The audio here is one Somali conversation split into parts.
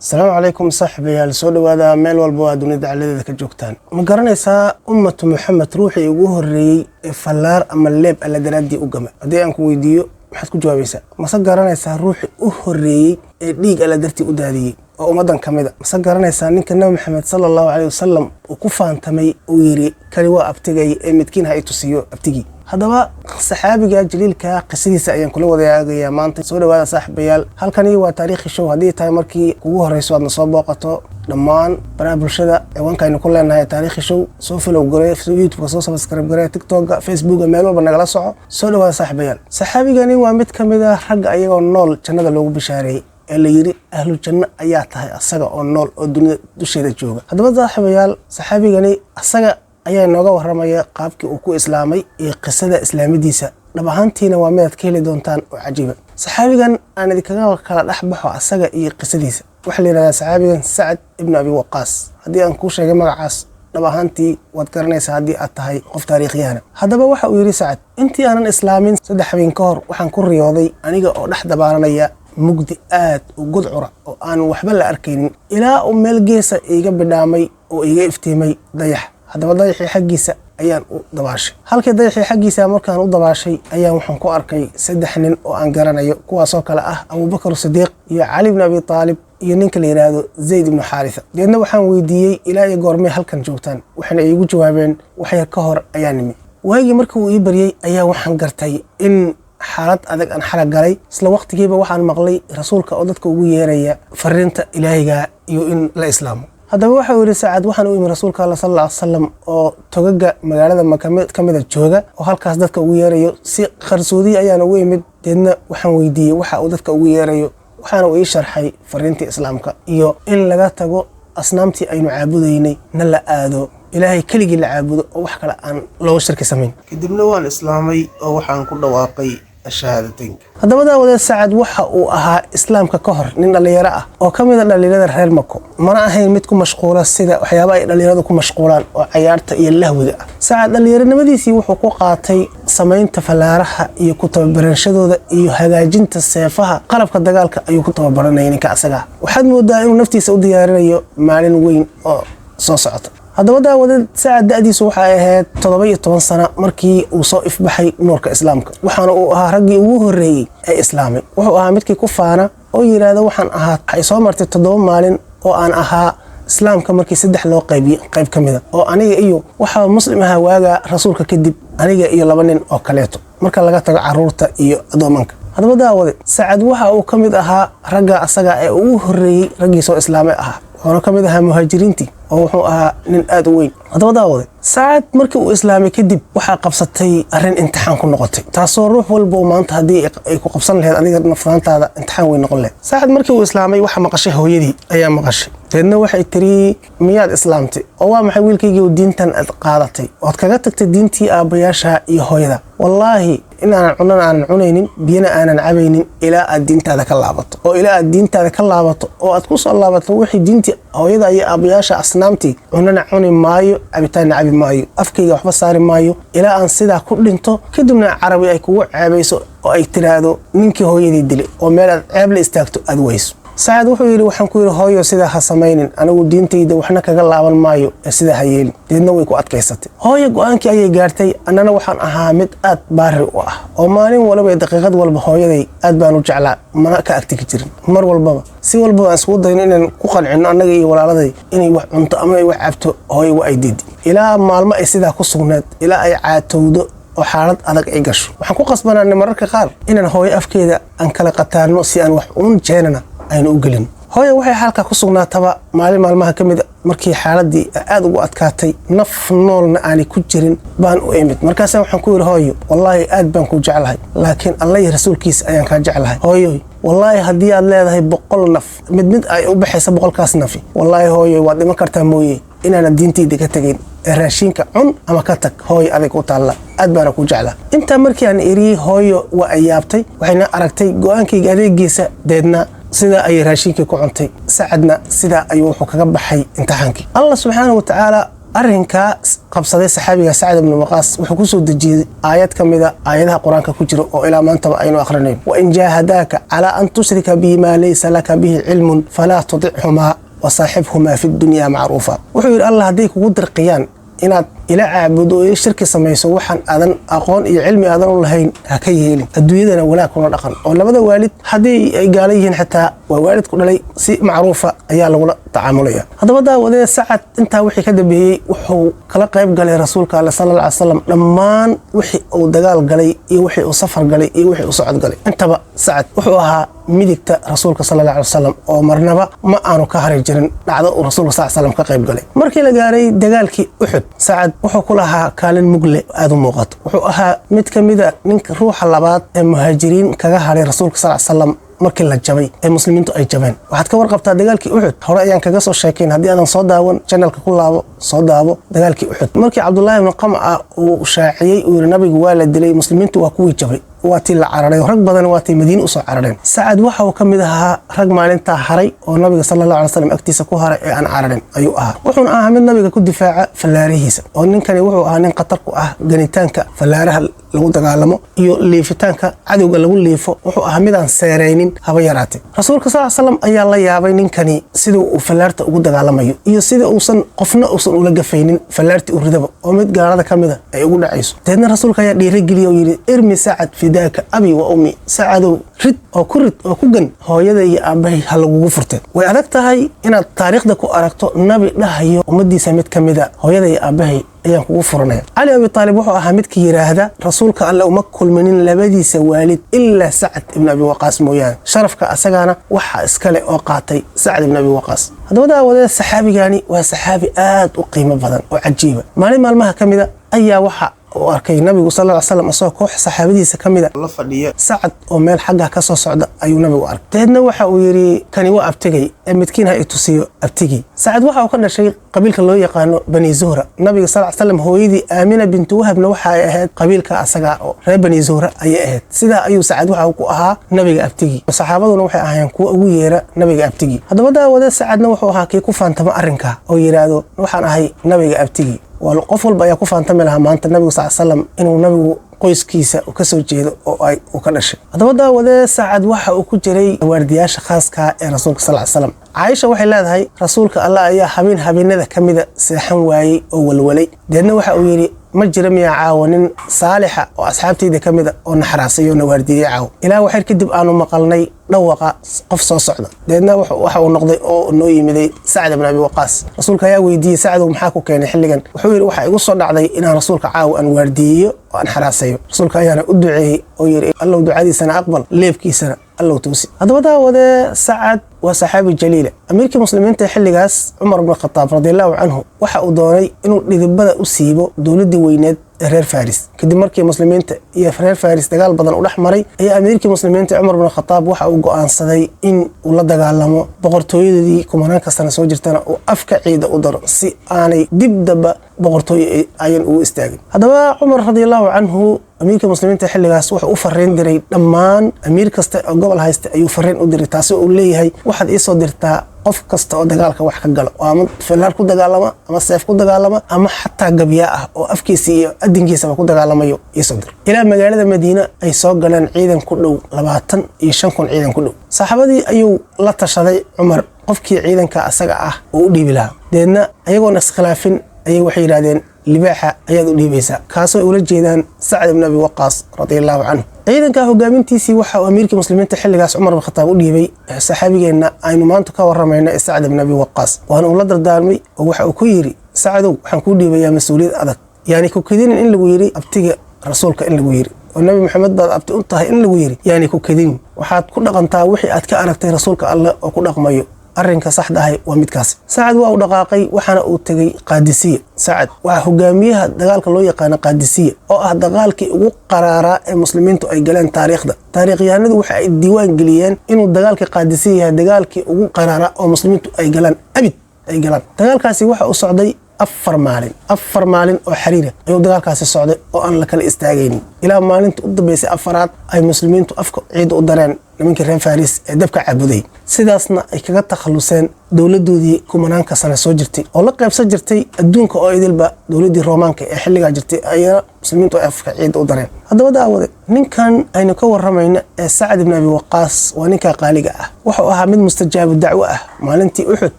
Asalaamu calaykum saaxiibayaal, soo dhowaada meel walba oo aad dunida dacaladeeda ka joogtaan. Ma garanaysaa ummatu Muxamed ruuxii ugu horreeyey ee fallaar ama leeb Alla daraaddii u gama? Haddii aan ku weydiiyo, maxaad ku jawaabaysaa? Mase garanaysaa ruuxii u horreeyey ee dhiig Alla dartii u daadiyey oo ummaddan ka mid a? Mase garanaysaa ninka Nabi Maxamed sala Allahu caleyhi wasalam uu ku faantamay, uu yidhi, "Kani waa abtigay, ee midkiin ha i tusiyo abtigii"? Haddaba saxaabiga jaliilka qisadiisa ayaan kula wadaagayaa maanta. Soo dhawaada saaxiibayaal, halkani waa Taariikhi Show. Haddii tahay markii kugu horeyso aadna soo booqato, dhammaan baraha bulshada ciwaankaaynu ku leenahay Taariikhi Show soo follow garee, YouTube-ka soo subscribe garee, TikToka, Facebooka, meel walba nagala soco. Soo dhawaada saaxiibayaal. Saxaabigani waa mid ka mid ah ragga ayagoo nool jannada loogu bishaareeyey ee la yidhi, "Ahlu janno ayaa tahay," asaga oo nool oo dunida dusheeda jooga. Haddaba saaxiibayaal, saxaabigani asaga ayaa inooga waramaya qaabkii uu ku islaamay iyo qisada islaamidiisa. Dhab ahaantiina waa midaad ka heli doontaan oo cajiiba. Saxaabigan aan idinkaga kala dhex baxo asaga iyo qisadiisa. Waxaa la yidhahdaa saxaabigan Sacad ibnu Abi Waqaas. Haddii aan kuu sheegay magacaas, dhab ahaantii waad garanaysaa haddii aad tahay qof taariikhyahana. Haddaba waxa uu yidhi Sacad, "Intii aanan islaamin 3 habeen ka hor, waxaan ku riyooday aniga oo dhex dabaalanaya mugdi aad u gudcura oo aan waxba la arkaynin, ilaa uu meel geesa iiga bidhaamay oo iiga iftiimay dayax. Haddaba dayaxii xaggiisa ayaan u dabaashay. Halkii dayaxii xaggiisa markaan u dabaashay ayaan waxaan ku arkay saddex nin oo aan garanayo, kuwaasoo kale ah Abuubakar Sidiiq iyo Cali bni Abi Taalib iyo ninka la yidhaahdo Zayd ibnu Xaaritha. Deedna waxaan weydiiyey, 'Ilaa iyo goormay halkan joogtaan?' Waxayna iigu jawaabeen, 'Waxyar ka hor ayaa nimi.' Waagii markii uu ii baryey ayaa waxaan gartay in xaalad adag aan xalag galay. Isla waqtigiiba waxaan maqlay rasuulka oo dadka ugu yeeraya fariinta Ilaahiga iyo in la islaamo." Haddaba waxa uu yidhi Sacad, "Waxaan u imi rasuulka Alla sal alla salam oo togaga magaalada Maka mid ka mida jooga oo halkaas dadka ugu yeerayo. Si qarsoodiyi ayaan ugu imid. Deedna waxaan weydiiyey waxa uu dadka ugu yeerayo, waxaana uu ii sharxay fariintii islaamka iyo in laga tago asnaamtii aynu caabudaynay, na la aado Ilaahay keligii la caabudo oo wax kale aan looga shirki samayn. Kadibna waan islaamay oo waxaan ku dhawaaqay ashahaadateynka." Haddaba daawadee, Sacad waxa uu ahaa islaamka ka hor nin dhallinyaro ah oo ka mid a dhallinyarada reer Mako. Mana ahayn mid ku mashquula sida waxyaaba ay dhallinyaradu ku mashquulaan oo cayaarta iyo lahwiga ah. Sacad dhallinyaronimadiisii wuxuu ku qaatay samaynta fallaaraha iyo ku tababarashadooda iyo hagaajinta seefaha. Qalabka dagaalka ayuu ku tababaranaya ninka asaga. Waxaad moodaa inuu naftiisa u diyaarinayo maalin weyn oo soo socota. Haddaba daawadeed, Sacad da'diisu waxay ahayd 17 sano markii uu soo ifbaxay nuurka islaamka, waxaana uu ahaa raggii ugu horreeyey ee islaamay. Wuxuu ahaa midkii ku faana oo yidhaahda, "Waxaan ahaa, waxay soo martay 7 maalin oo aan ahaa islaamka markii saddex loo qaybiye qayb ka mida, oo aniga iyo waxaa muslim ahaa waagaa rasuulka kadib aniga iyo laba nin oo kaleeto, marka laga tago caruurta iyo addoomanka." Haddaba daawade, Sacad waxa uu ka mid ahaa ragga asaga ee ugu horreeyey raggii soo islaamay ahaa, wuxuuna ka mid ahaa muhaajiriintii oo wuxuu ahaa nin aad u weyn. Haddaba daawade, Sacad markii uu islaamay kadib waxaa qabsatay arrin imtixaan ku noqotay, taasoo ruux walba maanta haddii ay ku qabsan lahayd adiga naftaantaada imtixaan weyn noqon lahayd. Sacad markii uu islaamay waxaa maqashay hooyadii ayaa maqashay. Deedna waxay tiri, "Miyaad islaamtay? Oo waa maxay wiilkaygii diintan aad qaadatay ood kaga tagtay diintii aabbayaasha iyo hooyada? Wallaahi inaanan cunana aanan cunaynin, biyana aanan cabaynin ilaa aad diintaada ka laabato, oo ilaa aad diintaada ka laabato oo aad ku soo laabato wixii diintii hooyada iyo aabbayaasha asnaamtii, cunana cuni maayo, cabitaanna cabi maayo, afkayga waxba saari maayo ilaa aan sidaa ku dhinto, kadibna carabi ay kugu ceebayso oo ay tiraahdo, 'Ninkii hooyadii dilay,' oo meel aad ceeb la istaagto aad weyso." Sacad wuxuu yidhi, "Waxaan ku yidhi, hooyo, sidaa ha samaynin. Anigu diintayda waxna kaga laaban maayo ee sidaa ha yeelin." Deedna way ku adkaysatay hooyo, go'aankii ayay gaartay. Annana waxaan ahaa mid aad baari u ah oo maalin walba iyo daqiiqad walba hooyaday aad baan u jeclaa, mana ka agtigi jirin. Mar walbaba si walbaba aan iskugu dayno inaan ku qancino annaga iyo walaaladay inay wax cunto ama ay wax cabto, hooyo waa ay diidi. Ilaa maalmo ay sidaa ku sugneed, ilaa ay caatowdo oo xaalad adag ay gasho, waxaan ku qasbanaanay mararka qaar inaan hooyo afkeeda aan kala qataarno si aan wax uun jeenana aynu u gelin. Hooya waxay xaalka ku sugnaataba, maalin maalmaha ka mid a, markii xaaladii aad ugu adkaatay, naf noolna aanay ku jirin, baan u imid. Markaasa waxaan ku yidhi, "Hooyo, wallaahi aad baan kuu jeclahay, laakiin Alla iyo rasuulkiisa ayaan kaa jeclahay. Hooyoy, wallaahi haddii aad leedahay 100 naf, mid mid ay u baxaysa 100-kaas nafi, wallaahi hooyoy waad dhiman kartaa mooye inaanan diintayda ka tegayn, ee raashinka cun ama ka tag, hooyo, adig u taalla, aad baana ku jeclaa." Intaa markii aan eriyey, hooyo waa ay yaabtay, waxayna aragtay go'aankayga adeegiisa. Deedna sidaa ayay raashinkii ku cuntay. Sacadna sidaa ayuu wuxuu kaga baxay imtixaankii. Allah subxaana wa tacaala Arrinkaa qabsaday saxaabiga Sacad ibnu Waqaas wuxuu kusoo dejiyey aayad ka mida aayadaha Qur-aanka ku jira oo ilaa maantaba aynu akhrinayn: "وإن جاهداك على أن تشرك بي ما ليس لك به علم فلا تطعهما وصاحبهما في الدنيا معروفا." Wuxuu yidhi Allah, hadday kugu dirqiyaan inaad ila caabudo oo ila shirki samayso waxaan aadan aqoon iyo cilmi aadan u lahayn, ha ka yeelin. Adduunyadana wanaag kula dhaqan, oo labada waalid haddii ay gaala yihiin xitaa waa waalid ku dhalay, si macruufa ayaa lagula tacaamulaya. Haddaba daawadee, Sacad intaa wixii ka dambeeyey wuxuu kala qayb galay rasuulka Alle sala alla alay salam dhammaan wixii uu dagaal galay iyo wixii uu safar galay iyo wixii uu socod galay. Intaba Sacad wuxuu ahaa midigta rasuulka sala alla alay wasalam, oo marnaba ma aanu ka hari jirin dhacdo uu rasuulka sal slam ka qayb galay. Markii la gaaray dagaalkii Uxud, Sacad wuxuu ku lahaa kaalin mugle aada u muuqato. Wuxuu ahaa mid ka mida ninka ruuxa labaad ee muhaajiriin kaga haray rasuulka sal salam markii la jabay ee muslimiintu ay jabeen. Waxaad ka warqabtaa dagaalkii Uxud, hore ayaan kaga soo sheekayn. Haddii aadan soo daawan, channelka ku laabo, soo daabo dagaalkii Uxud. Markii Cabdullaahi ibnu Qamca uu shaaciyey, uu yidhi nabigu waa la dilay, muslimiintu waa kuwii jabay, waa tii la cararay, rag badan waa tii Madiine usoo carareen. Sacad waxa uu ka mid ahaa rag maalintaa haray oo nabiga sala allah alay slam agtiisa ku haray ee aan cararin ayuu ahaa. Wuxuuna ahaa mid nabiga ku difaaca fallaarihiisa, oo ninkani wuxuu ahaa nin khatar ku ah ganitaanka fallaaraha lagu dagaalamo iyo liifitaanka cadowga lagu liifo. Wuxuu ahaa midaan seeraynin haba yaraatee. Rasuulka sal slam ayaa la yaabay ninkani sida uu fallaarta ugu dagaalamayo iyo sida uusan qofna uusan ula gafaynin fallaartii u ridaba oo mid gaalada ka mida ay ugu dhacayso. Deedna rasuulka ayaa dhiirageliyay oo yidhi: "ارم سعد، فداك أبي وأمي." Sacadow, rid oo ku rid oo ku gan, hooyada iyo aabbahay ha lagugu furteen. Way adag tahay inaad taariikhda ku aragto nabi dhahayo ummadiisa mid ka mida "Hooyada iyo aabbahay ayaan kugu furanaya." Cali Abi Taalib wuxuu ahaa midka yidhaahda: "Rasuulka Alle uma kulminin labadiisa waalid ilaa Sacad ibn Abi Waqaas mooyaane." Sharafka asagana waxa iskale oo qaatay Sacad ibn Abi Waqaas. Haddaba daawadee, saxaabigani waa saxaabi aad u qiimo badan oo cajiiba. Maalin maalmaha ka mida ayaa waxa uu arkay nabigu sal ly slam asagoo koox saxaabadiisa ka mida la fadhiya. Sacad oo meel xagga ka soo socda ayuu nabigu arkay. Deedna waxa uu yidhi: "Kani waa abtigay, ee midkiin ha i tusiyo abtigii." Sacad waxa uu ka dhashay qabiilka loo yaqaano Bani Zuhra. Nabiga sal slam hooyadii Aamina bintu Wahabna waxa ay ahayd qabiilka asaga oo reer Bani Zuhra ayay ahayd. Sidaa ayuu Sacad waxa uu ku ahaa nabiga abtigii. Saxaabaduna waxay ahaayeen kuwa ugu yeera nabiga abtigii. Haddaba daawade, Sacadna wuxuu ahaa kii ku faantama arrinka oo yidhaahdo: "Waxaan ahay nabiga abtigii." Waa qof walba ayaa ku faantami lahaa maanta nabigu sal slam inuu nabigu qoyskiisa uu kasoo jeedo oo ay uu ka dhashay. Haddaba daawadee, Sacad waxa uu ku jiray waardiyaasha khaaska ee rasuulka sal slam. Caaisha waxay leedahay: "Rasuulka Allah ayaa habeen habeenada ka mida seexan waayey oo walwalay. Deedna waxa uu yidhi: 'Ma jira miyaa caawo nin saalixa oo asxaabtayda ka mida oo naxaraasay oo na waardiyey caawo?' Ilaa waxyar kadib aanu maqalnay dhawaqa qof soo socda. Deedna waxa uu noqday oo noo yimiday Sacd ibn Abi Waqaas. Rasuulka ayaa weydiiyey: 'Sacdow, maxaa ku keenay xilligan?' Wuxuu yidhi: 'Waxaa igu soo dhacday inaan rasuulka caawa aan waardiyeeyo oo aan xaraasayo.' Rasuulka ayaana u duceeyey oo yidhi: 'Allow ducadiisana aqbal, leebkiisana Allow toosi.'" Haddaba daawadee, Sacad waa saxaabi jaliila. Amiirkii muslimiinta xilligaas, Cumar bn Khataab radiallahu canhu, waxa uu doonay inuu dhidibada u siibo dowladdii weyneed ee reer Faris. Kadib markii muslimiinta iyo reer Faris dagaal badan u dhex maray, ayaa amiirkii muslimiinta Cumar bn Khataab waxa uu go'aansaday in uu la dagaalamo boqortooyadii kumanaanka sana soo jirtana, uu afka ciida u daro si aanay dib damba boqortooyo ayan ugu istaagin. Haddaba Cumar radiallahu canhu, amiirka muslimiinta xilligaas, wuxuu u fariin diray dhammaan amiir kasta oo gobol haysta ayuu fariin u diray, taasi uu leeyahay: "Waxaad iisoo dirtaa qof kasta oo dagaalka wax ka galo, oo ama fellaar ku dagaalama ama seef ku dagaalama ama xataa gabyaa ah oo afkiisa iyo adinkiisaba ku dagaalamayo iisoo dir." Ilaa magaalada Madiine ay soo galeen ciidan ku dhow 25,000 ciidan ku dhow. Saxaabadii ayuu la tashaday Cumar qofkii ciidanka asaga ah oo u dhiibi lahaa. Deedna ayagoon iskhilaafin ayay waxay yidhahdeen: "Libaaxa ayaad u dhiibaysaa," kaasoo ay ula jeedaan Sacd ibn Abi Waqaas radiallahu canhu. Ciidanka hogaamintiisii waxa uu amiirkii muslimiinta xilligaas Cumar bin Khataab u dhiibay saxaabigeenna aynu maanta ka waramayno ee Sacd ibn Abi Waqaas, waana uu la dardaarmay oo waxa uu ku yidhi: "Sacdow, waxaan kuu dhiibayaa mas-uuliyad adag. Yaani ku kedinin in lagu yidhi abtiga rasuulka in lagu yidhi oo Nabi Maxamed baad abti u tahay in lagu yidhi, yaani ku kedinin. Waxaad ku dhaqantaa wixii aad ka aragtay rasuulka Alleh oo ku dhaqmayo. Arrinka saxda ahay waa midkaas." Sacad waa uu dhaqaaqay, waxaana uu tegey Qaadisiya. Sacad waa hogaamiyaha dagaalka loo yaqaano Qaadisiya, oo ah dagaalkii ugu qaraaraa ee muslimiintu ay galeen taariikhda. Taariikhyahanadu waxa ay diiwaan geliyeen inuu dagaalkii Qaadisiya yahay dagaalkii ugu qaraaraa oo muslimiintu ay galaan abid ay galaan. Dagaalkaasi waxa uu socday 4 maalin, 4 maalin oo xiriira ayuu dagaalkaasi socday oo aan la kala istaagaynin, ilaa maalinta u dambeysay afaraad ay muslimiintu afka ciidda u dareen nimankii reer Faris ee dabka caabuday. Sidaasna ay kaga takhaluseen dowladoodii kumanaanka sane soo jirtay oo la qaybsan jirtay adduunka oo idilba. Dowladdii Roomaanka ee xilligaa jirtay ayaa muslimiintu ay afka ciidda u dareen. Haddaba daawade, ninkan aynu ka waramayno ee Sacad ibn Abi Waqaas waa ninka qaaliga ah. Wuxuu ahaa mid mustajaabu dacwo ah. Maalintii Uxud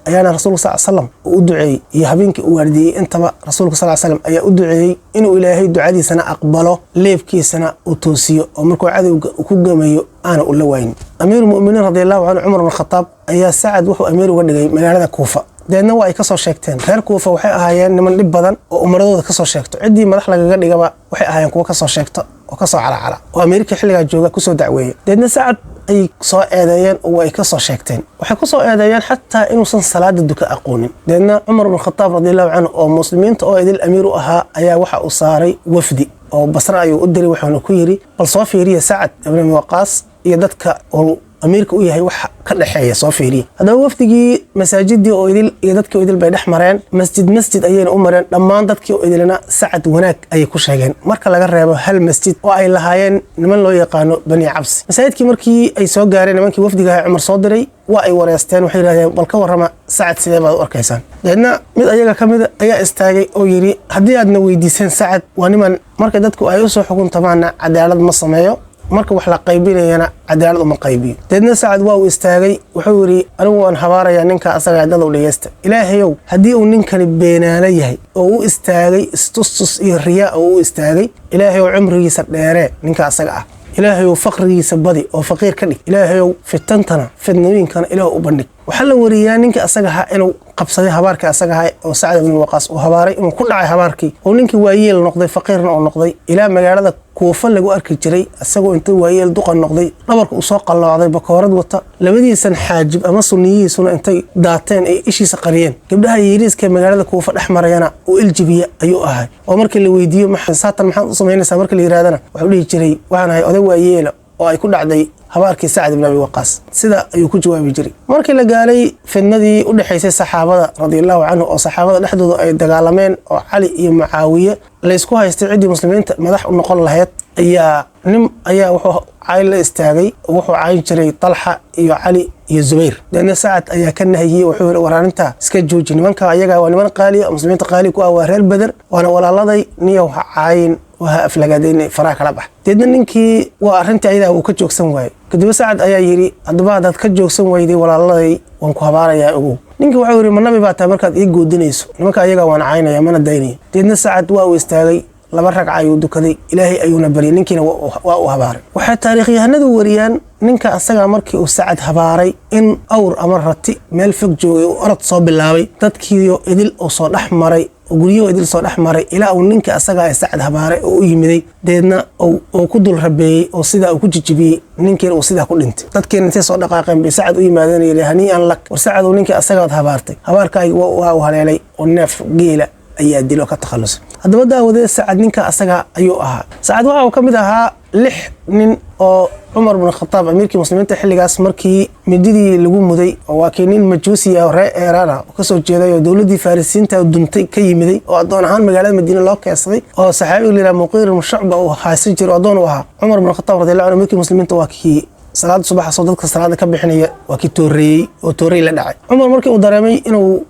ayaana Rasuulka sal slam uu u duceeyey, iyo habeenkii uu waardiyey intaba Rasuulka sal slam ayaa u duceeyey inuu Ilaahay ducadiisana aqbalo, leebkiisana uu toosiyo, oo markuu cadowga ku gamayo aana ula waayin. Amiirulmuminiin radiallahu canhu Cumar bn Khataab ayaa Sacad wuxuu amiir uga dhigay magaalada Kuufa. Deedna waa ay kasoo sheegteen. Reer Kuufa waxay ahaayeen niman dhib badan oo umaradooda kasoo sheegto. Ciddii madax lagaga dhigaba waxay ahaayeen kuwo kasoo sheegto oo kasoo calacala oo Ameerika xilligaa jooga kusoo dacweeya. Deedna Sacad ay soo eedeeyeen oo ay kasoo sheegteen. Waxay kusoo eedeeyeen xataa inuusan salaada duka aqoonin. Deedna Cumar bn Khataab radiallahu canhu, oo muslimiinta oo idil amiir u ahaa, ayaa waxa uu saaray wafdi oo Basre ayuu u diray. Wuxuuna ku yidhi: "Bal soo fiiriya Sacad ibn Waqaas iyo dadka uu amiirka u yahay wax ka dhexeeya, soo fiiriya." Haddaba wafdigii masaajidii oo idil iyo dadkii oo idil bay dhex mareen. Masjid masjid ayayna u mareen. Dhammaan dadkii oo idilna Sacad wanaag ayay ku sheegeen, marka laga reebo hal masjid oo ay lahaayeen niman loo yaqaano Bani Cabsi. Masaajidkii markii ay soo gaareen nimankii wafdiga ahaa Cumar soo diray, waa ay wareysteen. Waxay yidhahdeen: "Bal ka warrama Sacad, sidee baad u arkaysaan?" Deedna mid ayaga ka mida ayaa istaagay oo yidhi: "Haddii aadna weydiiseen Sacad, waa niman marka dadku ay usoo xukuntamaanna cadaalad ma sameeyo, marka wax la qaybinayana cadaalad uma qaybiyo." Deedna Sacad waa uu istaagay. Wuxuu yidhi: "Anigu waan habaarayaa ninka asaga. Dadow, dhegeysta. Ilaahayow, haddii uu ninkani beenaalo yahay oo u istaagay istustus iyo riyaa oo u istaagay, Ilaahayow, cumrigiisa dheeree ninka asaga ah. Ilaahayow, faqrigiisa badi oo faqiir ka dhig. Ilaahayow, fitantana fitnooyinkana Ilaah u bandhig." Waxaa la wariyaa ninka asaga ahaa inuu qabsaday habaarkii asaga ahaa oo Sacad ibn Waqaas uu habaaray, inuu ku dhacay habaarkii, oo ninkii waayeel noqday, faqiirna uu noqday, ilaa magaalada Kuufa lagu arki jiray isagoo inta waayeel duqan noqday, dhabarka uu soo qalloocday, bakoorad wata, labadiisan xaajib ama sunniyihiisuna intay daateen ay ishiisa qariyeen. Gabdhaha yariiska magaalada Kuufa dhex marayana uu iljibiya ayuu ahay. Oo markii la weydiiyo: "Saatan maxaad u samaynaysaa?" marka la yirahdana, wuxuu dhihi jiray: "Waxaan ahay oday waayeela oo ay ku dhacday habaarkii Sacad ibn Abi Waqaas." Sida ayuu ku jawaabi jiray. Markii la gaaray fidnadii u dhexaysay saxaabada radiallahu canhu, oo saxaabada dhexdooda ay dagaalameen, oo Cali iyo Mucaawiye laysku haystay ciddii muslimiinta madax u noqon lahayd, ayaa nin ayaa wuxuu cayn la istaagay. Wuxuu cayn jiray Talxa iyo Cali iyo Zubayr. Deedna Sacad ayaa ka nahiyey. Wuxuu yidhi: "War, arrintaa iska jooji. Nimanka ayaga waa niman qaaliya, muslimiinta qaali ku ah, waa reer Beder, waana walaaladay. Niyow, ha caayin oo ha aflagaadayn, faraha kala bax." Deedna ninkii waa arrintii ayadaa wuu ka joogsan waayey. Kadib Sacad ayaa yidhi: "Haddaba haddaad ka joogsan weyday walaaladay, waan ku habaarayaa, ogow." Ninkii wuxuu yidhi: "Ma nabi baa tahay markaad ii goodinayso? Nimanka ayaga waan caynaya, mana daynaya." Deedna Sacad waa uu istaagay, laba ragca ayuu dukaday, Ilaahay ayuuna baryay, ninkiina waa uu habaaray. Waxay taariikhyahanadu wariyaan ninka asagaa markii uu Sacad habaaray in awr ama rati meel fog joogay uu orod soo bilaabay, dadkiiyo idil uu soo dhex maray oo guryaho idil soo dhex maray, ilaa uu ninka asagaa ee Sacad habaaray oo u yimiday. Deedna uu ku dul rabeeyey oo sidaa uu ku jijibiyey, ninkiina uu sidaa ku dhintay. Dadkiina intay soo dhaqaaqeen bay Sacad u yimaadeen, yidhi: "Hanii'an lak, war Sacad, ninkii asagaad habaartay habaarkaagi waa uu haleelay oo neef geela ayaa dilo ka takhalusay." Haddaba daawadee, Sacad ninka asaga ayuu ahaa. Sacad waxa uu ka mid ahaa lix nin oo Cumar bin Khataab, amiirkii muslimiinta xilligaas, markii mididii lagu muday, oo waa kii nin majuusi ah oo reer Eeraan ah oo kasoo jeeday oo dowladdii Farisiinta duntay ka yimiday, oo addoon ahaan magaalada Madiine loo keensaday, oo saxaabiga la yidhaha Muqiir ibn Shucba uu haysan jiray oo addoon u ahaa. Cumar bin Khataab radiyallahu anhu, amiirkii muslimiinta, waa kii salaada subaxa soo dadka salaada ka bixinaya, waa kii tooreeyey oo toorey la dhacay. Cumar markii uu dareemay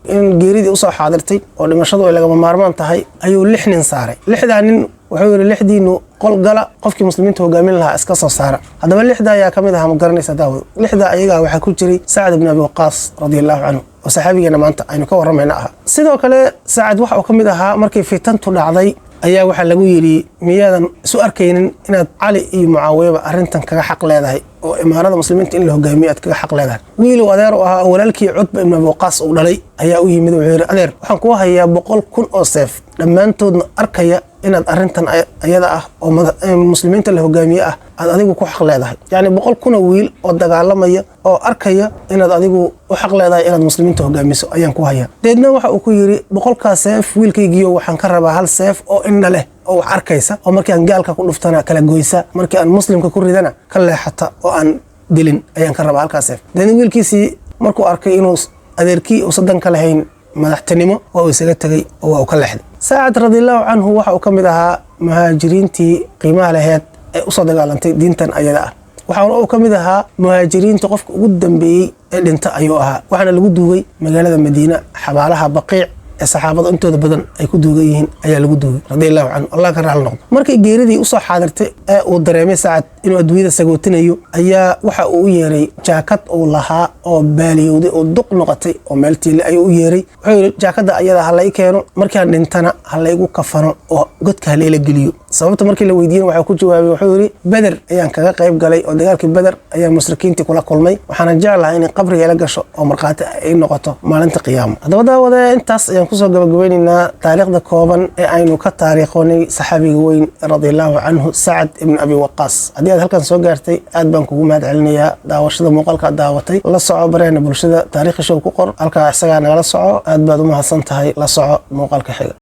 in geeridii usoo xaadirtay oo dhimashadu ay lagama maarmaan tahay, ayuu lix nin saaray. Lixdaa nin wuxuu yidhi: "Lixdiinu qol gala, qofkii muslimiinta hogaamin lahaa iska soo saara." Haddaba lixda ayaa ka mid ahaa, ma garanaysa daawad? Lixda ayagaa waxaa ku jiray Sacad ibn Abi Waqaas radiallahu canhu, oo saxaabigeena maanta aynu ka warramayna ahaa. Sidoo kale Sacad waxa uu ka mid ahaa markii fitantu dhacday ayaa waxaa lagu yidhi: "Miyaadan isu arkaynin inaad Cali iyo Mucaawiyaba arrintan kaga xaq leedahay, oo imaarada muslimiinta in la hogaamiyo aad kaga xaq leedahay?" Wiilow adeer u ahaa oo walaalkii Cutba ibn Abi Waqaas uu dhalay ayaa u yimid. Wuxuu yidhi: "Adeer, waxaan kuu hayaa 100,000 oo seef, dhammaantoodna arkaya inaad arrintan ayada ah oo muslimiinta la hogaamiye ah aad adigu ku xaq leedahay. Yacni 100,000 oo wiil oo dagaalamaya oo arkaya inaad adigu u xaq leedahay inaad muslimiinta hogaamiso ayaan ku hayaa." Deedna waxa uu ku yidhi: "Boqolkaa seef, wiilkaygiyo, waxaan ka rabaa hal seef oo indha leh oo wax arkaysa, oo markii aan gaalka ku dhuftana kala goysa, markii aan muslimka ku ridana ka leexata oo aan dilin ayaan ka rabaa halkaas seef." Deedna wiilkiisii markuu arkay inuu adeerkii uusan dan ka lahayn madaxtinimo, waa uu isaga tegey oo waa uu ka leexday. Saacad radiallahu canhu waxa uu ka mid ahaa muhaajiriintii qiimaha laheyd ee usoo dagaalantay diintan ayada ah. Waxaana uu ka mid ahaa Muhaajiriinta, qofka ugu dambeeyey ee dhinta ayuu ahaa. Waxaana lagu duugay magaalada Madiina, xabaalaha Baqiic ee saxaabada intooda badan ay ku duugan yihiin ayaa lagu duugay, رضي الله عنه, Allah ka raali noqdo. Markay geeridii usoo xaadirtay ee uu dareemay Sacad inuu adduunyada sagootinayo, ayaa waxa uu u yeeray jaakad uu lahaa oo baaliyowday oo duq noqotay oo meel tiile ayuu u yeeray. Wuxuu yidhi: "Jaakadda ayada ha lay keeno, markaan dhintana ha laygu kafano oo godka ha layla geliyo." Sababta markii la weydiiyey waxaa ku jawaabay, wuxuu yidhi: "Beder ayaan kaga qayb galay oo dagaalkii Beder ayaan mushrikiintii kula kulmay. Waxaana jeclahay inay qabriga ila gasho oo markhaati ay noqoto maalinta qiyaamo." Haddaba daawade, intaas ayaan kusoo gabagabeynaynaa taariikhda kooban ee aynu ka taariikhoonay saxaabiga weyn, رضي الله عنه, Sacad ibn Abi Waqaas. Haddii aad halkan soo gaartay, aad baan kugu mahad celinayaa daawashada muuqaalka aad daawatay. La soco bareena bulshada, Taariikhi Show ku qor halkaa, isagaa nagala soco. Aad baad u mahadsan tahay. La soco muuqaalka xiga.